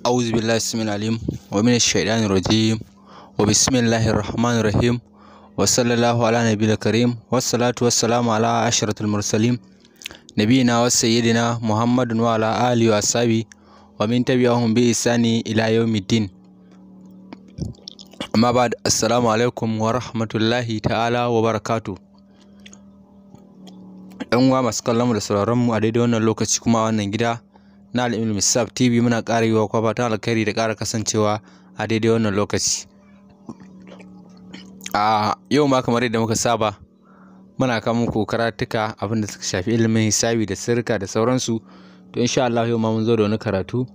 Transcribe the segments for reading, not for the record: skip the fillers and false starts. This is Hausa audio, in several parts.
أعوذ بالله السميع العليم ومن الشيطان الرجيم وبسم الله الرحمن الرحيم وصلى الله على نبي الكريم والصلاة والسلام على أشرف المرسلين نبينا وسيدنا محمد وعلى آله وأصحابه ومن تبعهم بإحسان إلى يوم الدين أما بعد السلام عليكم ورحمة الله تعالى وبركاته. ‘Yan uwa masu kallon mu da sauraron mu a daidai wannan lokaci kuma a wannan gida na Al-Ilm Misaf TV, muna ƙara yi wa kwa fatan alkhairi da ƙara kasancewa a daidai wannan lokaci. A yau ma, kamar yadda muka saba, muna kawo muku karatuka abin da suka shafi ilimin hisabi da sirrika da sauransu. To, insha Allah yau ma mun zo da wani karatu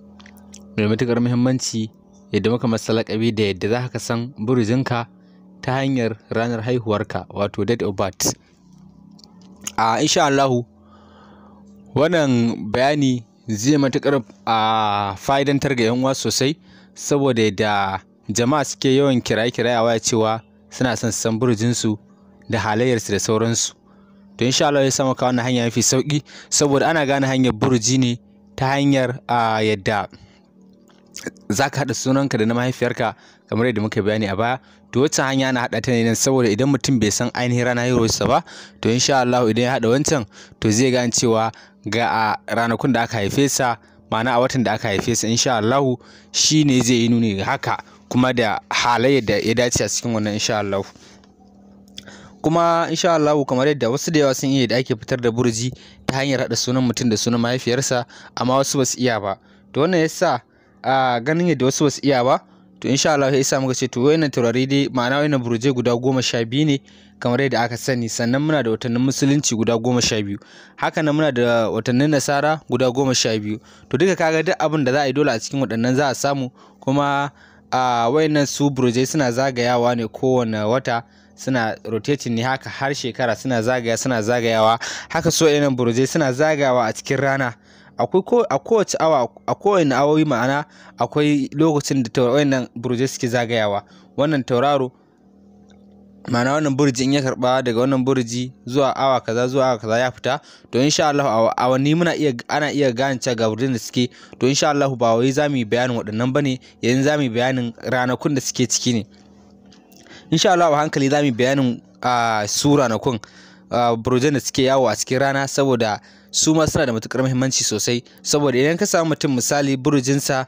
mai matuƙar muhimmanci, yadda muka masa laƙabi da yadda za ka san burjinka ta hanyar ranar haihuwarka, wato date of birth. A insha Allahu wannan bayani zai matuƙar a fa'idantar ga 'yan uwa sosai, saboda yadda jama'a suke yawan kiraye-kiraye a waya cewa suna son su san burjinsu da halayyarsu da sauransu. To, insha Allah ya sa muka wannan hanya mafi sauƙi, saboda ana gane hanyar burji ne ta hanyar a yadda za ka haɗa sunanka da na mahaifiyarka, kamar yadda muka bayani a baya. To, waccan hanya ana haɗa ta ne nan saboda idan mutum bai san ainihin ranar haihuwarsa ba, to insha Allah idan ya haɗa wancan, to zai gane cewa ga a ranakun da aka haife sa, ma'ana a watan da aka haife sa, insha Allah shi ne zai yi nuni haka kuma da halayyar da ya dace a cikin wannan, insha Allah. Kuma insha Allah, kamar yadda wasu da yawa sun iya da ake fitar da burji ta hanyar haɗa sunan mutum da sunan mahaifiyarsa, amma wasu ba su iya ba. To, wannan yasa a ganin yadda wasu ba su iya ba, to insha Allah ya sa muka ce to wayannan taurari dai, ma'ana wayannan burjai guda 12 ne kamar yadda aka sani. Sannan muna da watannin Musulunci guda 12, haka nan muna da watannin Nasara guda 12. To, duka kaga duk abin da za a yi, dole a cikin waɗannan za a samu. Kuma a wayannan su burjai suna zagayawa ne kowane wata, suna rotating ne haka har shekara, suna zagaya, suna zagayawa haka. So wayannan burjai suna zagayawa a cikin rana, akwai ko a kowace awa, a kowane awowi, ma'ana akwai lokacin da wayannan burjai suke zagayawa. Wannan tauraro, ma'ana wannan burji, in ya karba daga wannan burji zuwa awa kaza zuwa awa kaza ya fita, to insha Allah awanni muna iya ana iya gane cewa ga burjin da suke. To, insha Allah ba wai za mu yi bayanin waɗannan bane yanzu, za mu yi bayanin ranakun da suke ciki ne. Insha Allah a hankali za mu yi bayanin su ranakun burjin da suke yawo a cikin rana, saboda su ma suna da matukar muhimmanci sosai. Saboda idan ka samu mutum, misali, burjinsa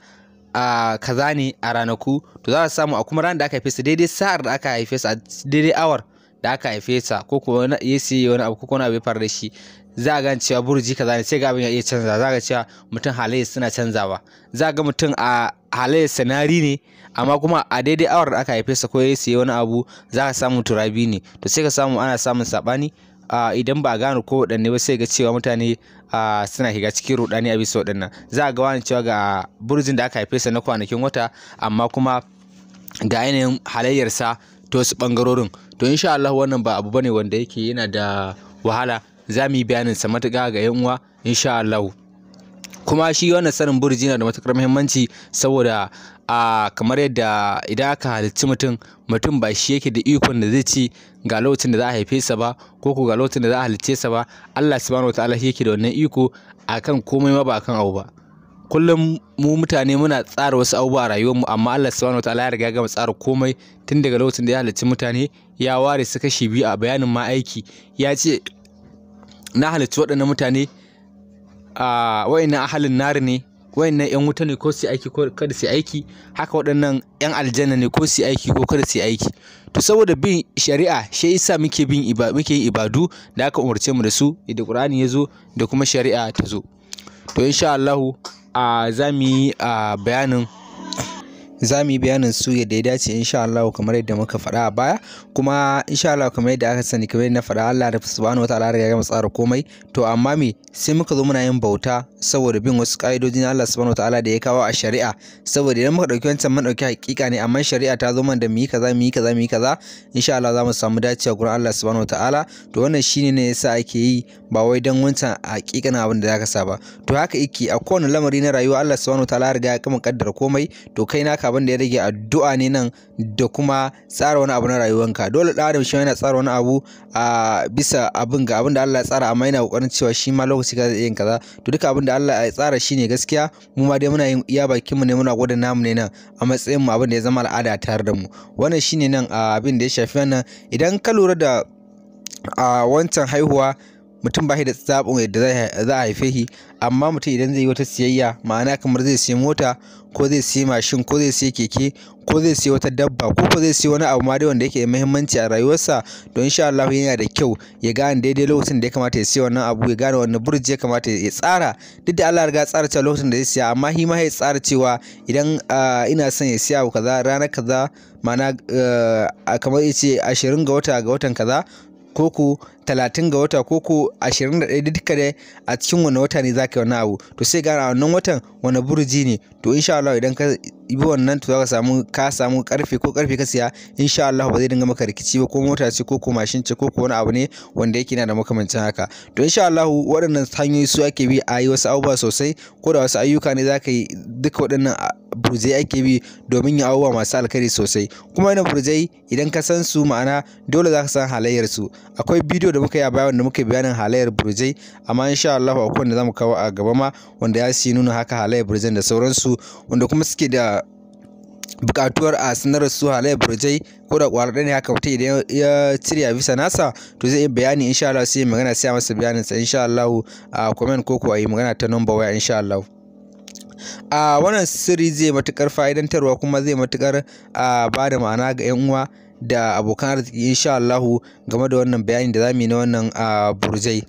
a kaza ne a ranaku, to za ka samu a kuma ranar da aka haife sa, daidai sa'ar da aka haife sa, daidai awar da aka haife sa, ko kuwa ya siya wani abu ko wani abu ya faru da shi, za a gane cewa burji kaza ne. Sai ga abin ya iya canza, za ga cewa mutum halayyar suna canzawa. Za ga mutum a halayyar sanari ne, amma kuma a daidai awar da aka haife sa ko ya siya wani abu, za ka samu turabi ne. To, sai ka samu ana samun saɓani idan ba a gane ko waɗanne ba, sai ga cewa mutane suna shiga cikin ruɗani a bisa waɗannan. Za a ga wani cewa ga burjin da aka haife sa na kwanakin wata, amma kuma ga yanayin halayyarsa ta wasu ɓangarorin. To, insha Allah wannan ba abu bane wanda yake yana da wahala, za mu yi bayanin sa matuƙa ga 'yan uwa insha Allah. Kuma shi wannan sanin burji yana da matuƙar muhimmanci, saboda a kamar yadda idan aka halicci mutum, mutum ba shi yake da ikon da zai ci ga lokacin da za a haife sa ba, ko ko ga lokacin da za a halicce sa ba. Allah subhanahu wataala shi yake da wannan iko akan komai ma, ba akan abu ba. Kullum mu mutane muna tsara wasu abubuwa a rayuwarmu, amma Allah subhanahu wataala ya riga ya gama tsara komai tun daga lokacin da ya halicci mutane. Ya ware su kashi biyu a bayanin ma aiki. Ya ce na halicci waɗannan mutane, a wayannan ahalin nari ne, wayannan yan wuta ne, ko su aiki ko kada su aiki. Haka waɗannan yan aljanna ne, ko su aiki ko kada su aiki. To, saboda bin shari'a shi yasa muke yin ibadu da aka umarce mu da su, da Qur'ani ya zo da kuma shari'a ta zo. To, insha Allah a za mu yi bayanin za mu yi bayanin su yadda ya dace insha Allah, kamar yadda muka faɗa a baya. Kuma insha Allah, kamar yadda aka sani, kamar yadda na faɗa, Allah subhanahu wataala ya gama tsara komai. To, amma me sai muka zo muna yin bauta saboda bin wasu ƙa'idojin Allah subhanahu wataala da ya kawo a shari'a. Saboda idan muka ɗauki wancan, mun ɗauki haƙiƙa ne, amma shari'a ta zo mana da mu yi kaza, mu yi kaza, mu yi kaza, insha Allah za mu samu dacewa gurin Allah subhanahu wataala. To, wannan shine ne yasa ake yi, ba wai dan wancan haƙiƙanin abin da zaka sa ba. To, haka yake a kowane lamari na rayuwa. Allah subhanahu wataala ya riga ya gama kaddara komai. To, kai naka abin da ya rage addu'a ne nan da kuma tsara wani abu na rayuwanka. Dole ɗan adam shi yana tsara wani abu a bisa abin ga abin da Allah ya tsara, amma yana kokarin cewa shi ma lokaci kaza zai yin kaza. To duka abin da Allah ya tsara shine gaskiya. Mu ma dai muna yin iya bakin mu ne, muna gwada namu ne nan a matsayin mu abin da ya zama al'ada tare da mu. Wannan shine nan abin da ya shafi wannan. Idan ka lura da a wancan haihuwa, mutum ba shi da zaɓin yadda za a haife shi, amma mutum idan zai yi wata siyayya, ma'ana kamar zai siyi mota ko zai siyi mashin ko zai siyi keke ko zai siyi wata dabba ko zai siyi wani abu ma dai wanda yake da muhimmanci a rayuwarsa, to insha Allah yana da kyau ya gane daidai lokacin da ya kamata ya siya wannan abu, ya gane wanne burji ya kamata ya tsara. Duk da Allah ya riga tsara cewa lokacin da zai siya, amma shi ma ya tsara cewa idan ina son ya siya abu kaza ranar kaza, ma'ana kamar ya ce 20 ga wata ga watan kaza, ko ko 30 ga wata, ko ko 21, duka dai a cikin wani wata ne zaka yi wannan abu. To sai gane a wannan watan wani burji ne. To insha Allah idan ka bi wannan, to zaka samu ka samu karfe ko karfe ka siya, insha Allah ba zai dinga maka rikici ba, ko mota ce ko ko mashin ce ko ko wani abu ne wanda yake yana da makamancin haka. To insha Allah waɗannan hanyoyi su ake bi a yi wasu abubuwa sosai, ko da wasu ayyuka ne zaka yi, duka waɗannan burjai ake bi domin yin abubuwa masu alkhairi sosai. Kuma wannan burjai idan ka san su, ma'ana dole zaka san halayyar su. Akwai bidiyo da muka yi a baya wanda muka yi bayanin halayyar burjai, amma insha Allah akwai wanda zamu kawo a gaba ma wanda ya su nuna haka halayyar burjan da sauransu, wanda kuma suke da buƙatuwar a sanar su halayyar burjai ko da ƙwara ɗaya ne haka mutum idan ya cire a bisa nasa, to zai yi bayani insha Allah, sai magana sai a masa bayanin sa insha Allah a comment ko ko a yi magana ta number waya insha Allah. A wannan sirri zai matuƙar fa'idantarwa kuma zai matuƙar ba da ma'ana ga 'yan uwa da abokan arziki insha Allahu game da wannan bayani da zamu yi na wannan burjai.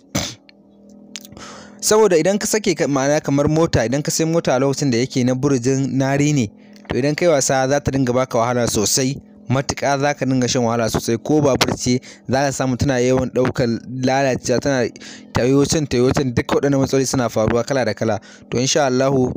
Saboda idan ka sake, ma'ana kamar mota, idan ka sai mota a lokacin da yake na burjin nari ne, to idan kai wasa za ta dinga baka wahala sosai matuƙa, za ka dinga shan wahala sosai. Ko babur ce za ka samu tana yawan ɗaukar lalacewa, tana tayo can tayo can, duk waɗannan matsaloli suna faruwa kala da kala. To insha Allahu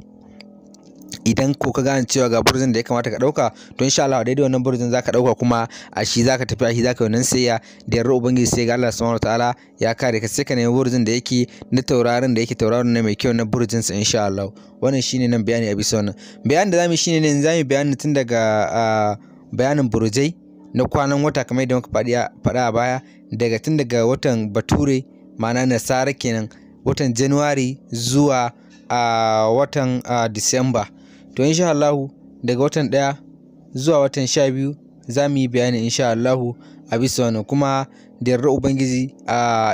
idan ko ka gane cewa ga burjin da ya kamata ka ɗauka, to insha Allah daidai wannan burjin zaka ɗauka, kuma a shi zaka tafi, a shi zaka yi wannan sayya da yarda Ubangiji, sai ga Allah subhanahu wataala ya kare ka. Sai ka nemi burjin da yake na taurarin da yake tauraron ne mai kyau na burjin sa insha Allah. Wannan shine nan bayani a bisa wannan bayanin da zamu shine ne zamu bayani tun daga bayanin burjai na kwanan wata kamar yadda muka faɗa a baya, daga tun daga watan Bature, ma'ana Nasara kenan, watan January zuwa watan Disamba. To insha Allahu daga watan 1 zuwa watan 12 za mu yi bayani insha Allahu a bisa wannan. Kuma da yardar Ubangiji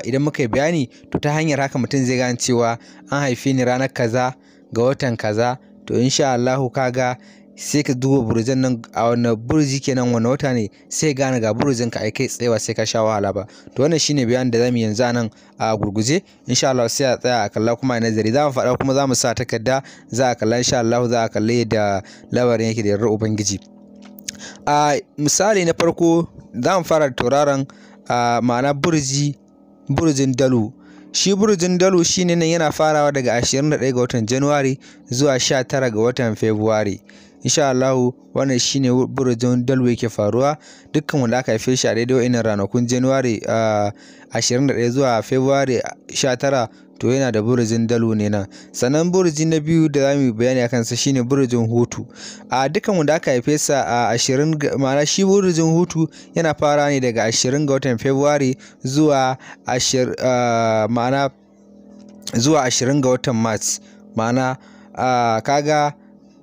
idan muka yi bayani, to ta hanyar haka mutum zai gane cewa an haife ni ranar kaza ga watan kaza. To insha Allahu kaga sai ka duba burjan nan, a wanne burji kenan, wanne wata ne, sai gane ga burjin ka ai kai tsaye ba sai ka sha wahala ba. To wannan shine bayanin da zamu yi yanzu anan a gurguje insha Allah. Sai a tsaya a kalla kuma a nazari, zamu faɗa kuma zamu sa takarda za a kalla insha Allah, za a kalle yadda lamarin yake da yardar Ubangiji. A misali na farko za mu fara da tauraron, ma'ana burjin Dalu. Shi burjin Dalu shine nan yana farawa daga 21 ga watan January zuwa 19 ga watan February. Insha Allahu wannan shine burjin Dalu yake faruwa. Dukkan wanda aka haife shi a daidai wa'innan ranakun January 21 zuwa February 19, to yana da burjin Dalu ne nan. Sannan burji na biyu da zamu yi bayani akan sa shine burjin Hutu. A dukkan wanda aka haife sa a 20, ma'ana shi burjin Hutu yana fara ne daga 20 ga watan February zuwa ma'ana zuwa 20 ga watan March. Ma'ana kaga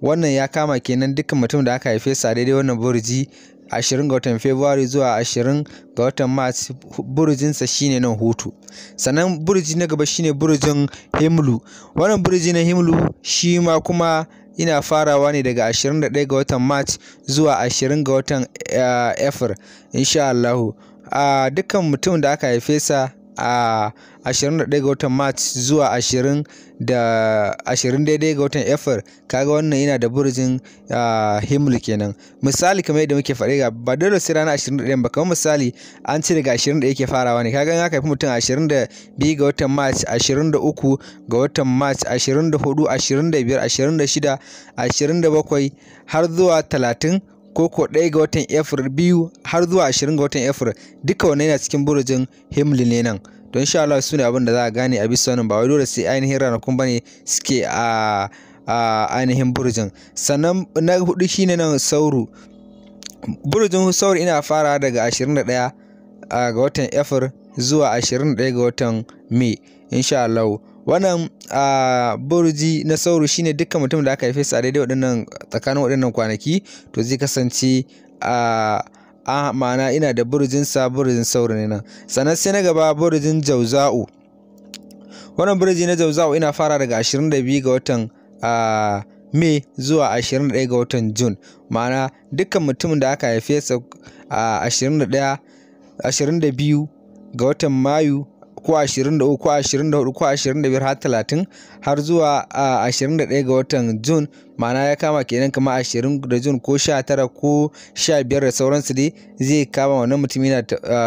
wannan ya kama kenan dukkan mutum da aka haife sa daidai wannan burji 20 ga watan February zuwa 20 ga watan March, burjinsa shine nan Hutu. Sannan burji na gaba shine burjin Himlu. Wannan burji na Himlu shi ma kuma ina farawa ne daga 21 ga watan March zuwa 20 ga watan April insha Allahu. Dukkan mutum da aka haife sa a 21 ga watan March zuwa 20 da 20 daidai ga watan April, kaga wannan yana da burjin Himlu kenan. Misali kamar yadda muke faɗi, ga ba dole sai ranar 21 ba, kamar misali an ce daga 21 yake farawa ne. Kaga in aka haifi mutum 22 ga watan March, 23 ga watan March, 24, 25, 26, 27 har zuwa 30, ko 1 ga watan April, 2 har zuwa 20 ga watan April, duka wannan yana cikin burjin Himlu ne nan. Don insha Allah su ne abin da za a gane a bisa wannan, ba wai dole sai ainihin ranakun bane suke a ainihin burjin. Sannan na hudu shine nan Sauru. Burjin Sauru ina fara daga 21 ga watan April zuwa 21 ga watan May insha Allah. Wannan burji na Sauru shine dukkan mutum da aka haife sa a daidai waɗannan tsakanin waɗannan kwanaki, to zai kasance ma'ana ina da burjin sa, burjin Sauru ne nan. Sannan sai na gaba burjin Jauza'u. Wannan burji na Jauza'u ina fara daga 22 ga watan May zuwa 21 ga watan June. Ma'ana dukkan mutumin da aka haife sa a 21, 22 ga watan Mayu ko 23 ko 24 ko 25 har 30 har zuwa 21 ga watan June, ma'ana ya kama kenan kamar 20 da June ko 19 ko 15 da sauransu dai, zai kama wannan mutum yana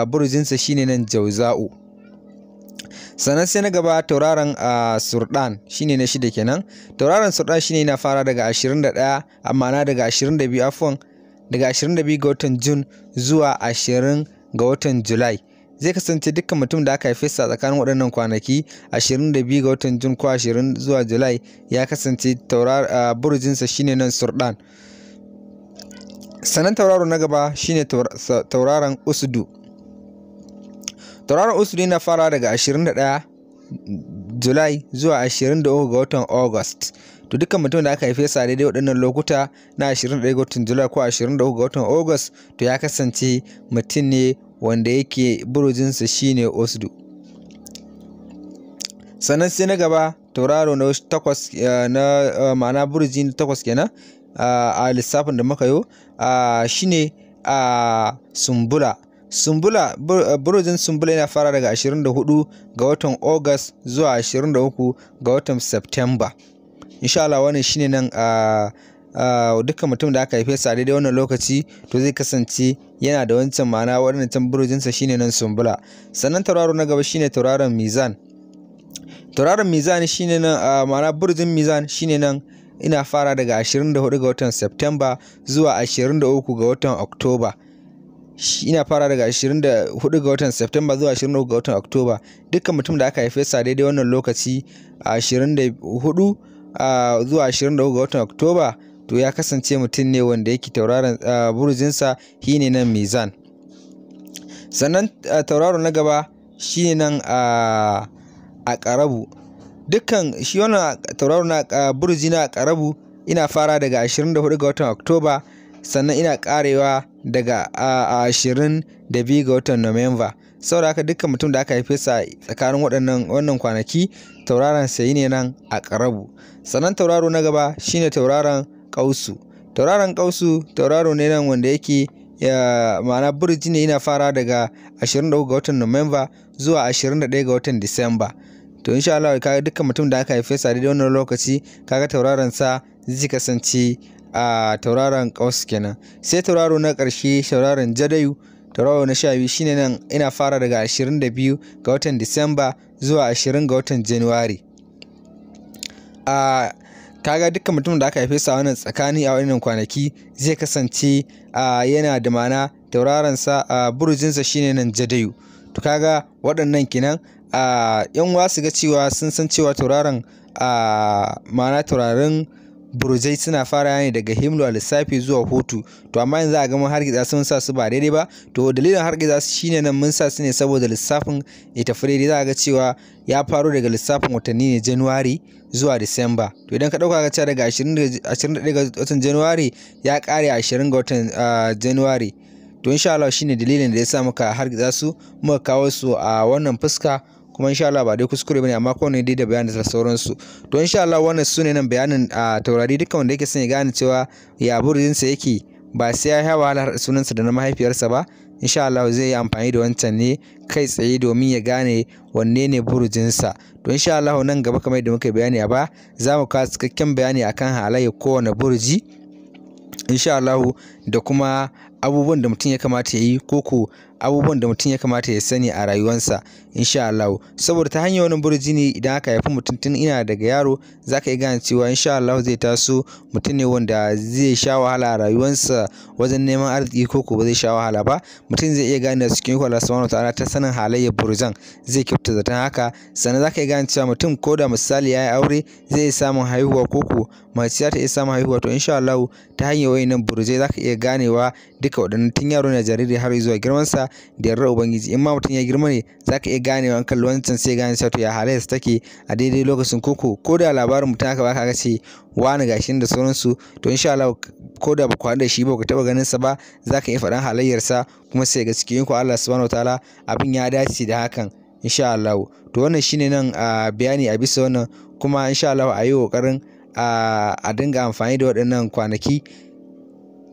burjinsa shine nan Jauza'u. Sannan sai na gaba tauraron Surdan shine na shida kenan. Tauraron Surdan shine yana fara daga 21, amma na daga 22, afwan, daga 22 ga watan June zuwa 20 ga watan July. Zai kasance dukkan mutum da aka haife sa tsakanin waɗannan kwanaki 22 ga watan June ko 20 zuwa July ya kasance burjinsa shine nan Surdan. Sannan tauraro na gaba shine tauraron Usdu. Tauraron Usdu yana fara daga 21 July zuwa 23 ga watan August. To dukkan mutum da aka haife sa daidai waɗannan lokuta na 21 ga watan July ko 23 ga watan August, to ya kasance mutum ne wanda yake burjinsa shine Usdu. Sannan sai na gaba tauraro na takwas na ma'ana burji na takwas kenan a lissafin da muka yo, shine Sumbula. Sumbula, burjin Sumbula yana fara daga 24 ga watan August zuwa 23 ga watan September. Insha Allah wannan shine nan dukkan mutum da aka haife sa daidai wannan lokaci, to zai kasance yana da wancan ma'ana waɗannan burjinsa shine nan Sumbula. Sannan tauraro na gaba shine tauraron Mizan. Tauraron Mizan shine nan ma'ana burjin Mizan shine nan ina fara daga 24 ga watan September zuwa 23 ga watan October. Ina fara daga 24 ga watan September zuwa 23 ga watan October. Dukkan mutum da aka haife sa daidai wannan lokaci 24 zuwa 23 ga watan October, to ya kasance mutum ne wanda yake tauraron burjinsa shine nan Mizan. Sannan tauraro na gaba shine nan a Ƙarabu. Dukkan shi wannan tauraro na burji na Ƙarabu ina fara daga 24 ga watan October, sannan ina karewa daga 22 ga watan Nuwamba. Saboda haka dukkan mutum da aka haife sa tsakanin waɗannan wannan kwanaki, tauraron sa ne nan a Ƙarabu. Sannan tauraro na gaba shine tauraron Ƙausu. Tauraron Ƙausu tauraro ne nan wanda yake ma'ana burji ne, yana fara daga 23 ga watan Nuwamba zuwa 21 ga watan Disamba. To insha Allah kaga dukkan mutum da aka haife sa daidai wannan lokaci, kaga tauraron sa zai kasance a tauraron Ƙaus kenan. Sai tauraro na ƙarshe tauraron Jadayu, tauraro na 12 shine nan ina fara daga 22 ga watan Disamba zuwa 20 ga watan January. Kaga dukkan mutum da aka haife sa wannan tsakani a wannan kwanaki zai kasance yana da ma'ana tauraron sa burjinsa shine nan Jadayu. To kaga waɗannan kenan. Yan uwa su ga cewa sun san cewa tauraron ma'ana taurarin burjai suna fara ne daga Himlu a lissafi zuwa Hutu. To amma yanzu a ga mun hargitsa sun sa su ba daidai ba. To dalilin hargitsa su shine nan mun sa su ne saboda lissafin ya tafi daidai. Za a ga cewa ya faro daga lissafin watanni ne January zuwa Disamba. To idan ka ɗauka ka cewa daga 21 ga watan January ya ƙare 20 ga watan January. To insha Allah shine dalilin da ya sa muka hargitsa su muka kawo su a wannan fuska. Kuma insha Allah ba dai kuskure bane, amma kowanne dai da bayanin da sauransu. To insha Allah wannan sune nan bayanin taurari. Dukkan wanda yake son ya gane cewa ya burjinsa yake, ba sai ya wahala sunansa da na mahaifiyarsa ba, insha Allah zai yi amfani da wancan ne kai tsaye domin ya gane wanne ne burjinsa. To insha Allah nan gaba kamar yadda muka bayani a baya, za mu kawo cikakken bayani akan halayyar kowane burji insha Allah, da kuma abubuwan da mutum ya kamata ya yi ko ko abubuwan da mutum ya kamata ya sani a rayuwarsa insha Allah. Saboda ta hanyar wannan burji ne idan aka haifi mutum tun ina daga yaro zaka iya gane cewa insha Allah zai taso mutum ne wanda zai sha wahala a rayuwarsa wajen neman arziki ko ko ba zai sha wahala ba. Mutum zai iya gane cikin ikon Allah subhanahu wataala ta sanin halayyar burjan, zai kyautata zaton haka. Sannan zaka iya gane cewa mutum ko da misali ya yi aure zai iya samun haihuwa ko ko mace za ta iya samun haihuwa. To insha Allah ta hanyar wayannan burjai zaka iya ganewa duka waɗannan tun yaro na jariri har zuwa girmansa da yardar Ubangiji. In ma mutum ya girma ne zaka iya ganewa in kalli wancan sai gane cewa to ya halayyarsa take a daidai lokacin koko ko da labarin mutum aka baka aka ce wani gashin da sauransu, to insha Allah ko da baku haɗu da shi ba ku taɓa ganin sa ba zaka iya faɗan halayyarsa kuma sai ga cikin ikon Allah subhanahu wataala abin ya dace da hakan insha Allah. To wannan shine nan bayani a bisa wannan, kuma insha Allah a yi ƙoƙarin a dinga amfani da waɗannan kwanaki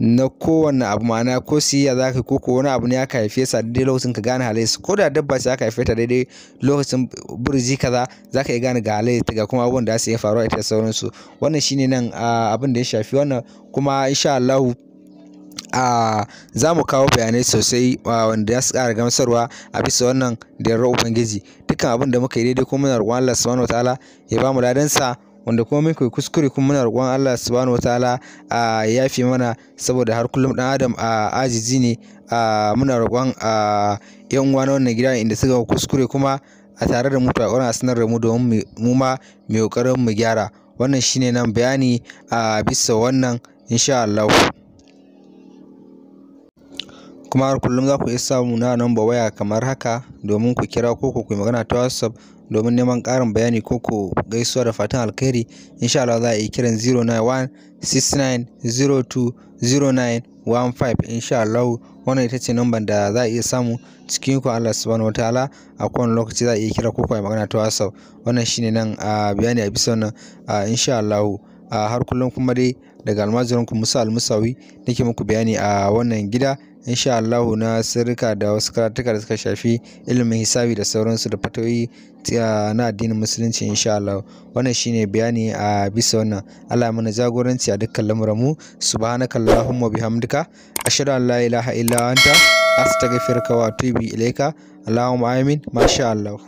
na kowane abu, ma'ana ko siyayya za ka yi ko ko wani abu ne aka haife sa daidai lokacin ka gane halayyarsa. Ko da dabba ce aka haife ta daidai lokacin burji kaza za ka iya gane ga halayyarta ga kuma abubuwan da za su iya faruwa ita da sauransu. Wannan shine nan abin da ya shafi wannan, kuma insha Allahu za mu kawo bayanai sosai wanda za su ƙara gamsarwa a bisa wannan da yardar Ubangiji. Dukkan abin da muka yi daidai kuma muna roƙon Allah subhanahu wataala ya bamu ladansa, wanda kuma muka yi kuskure kuma muna roƙon Allah subhanahu wataala ya yafe mana, saboda har kullum ɗan adam ajizi ne. Muna roƙon ƴan uwa na wannan gida inda suka kuskure kuma a tare da mu to a ƙoƙarin a sanar da mu domin mu ma mu yi ƙoƙarin mu gyara. Wannan shine nan bayani a bisa wannan insha Allahu. Kuma har kullum za ku iya samu na number waya kamar haka domin ku kira ko ku yi magana ta WhatsApp domin neman ƙarin bayani ko ku gaisuwa da fatan alkhairi. Insha Allah za a iya kiran 09169020915 insha Allah. Wannan ita ce number da za a iya samu cikin ikon Allah subhanahu wataala a kowane lokaci za a iya kira ko ku yi magana ta WhatsApp. Wannan shine nan bayani a bisa wannan insha Allah. Har kullum kuma dai daga almajirinku Musa Almusawi nake muku bayani a wannan gida insha Allahu na sirrika da wasu karatuka da suka shafi ilimin hisabi da sauransu da fatoyi na addinin musulunci insha Allah. Wannan shine bayani a bisa wannan. Allah ya mana jagoranci a dukkan lamuranmu. Subhanakallahumma bihamdika, ashhadu an la ilaha illa anta, astaghfiruka wa atubu ilaika. Allahumma amin. Masha Allah.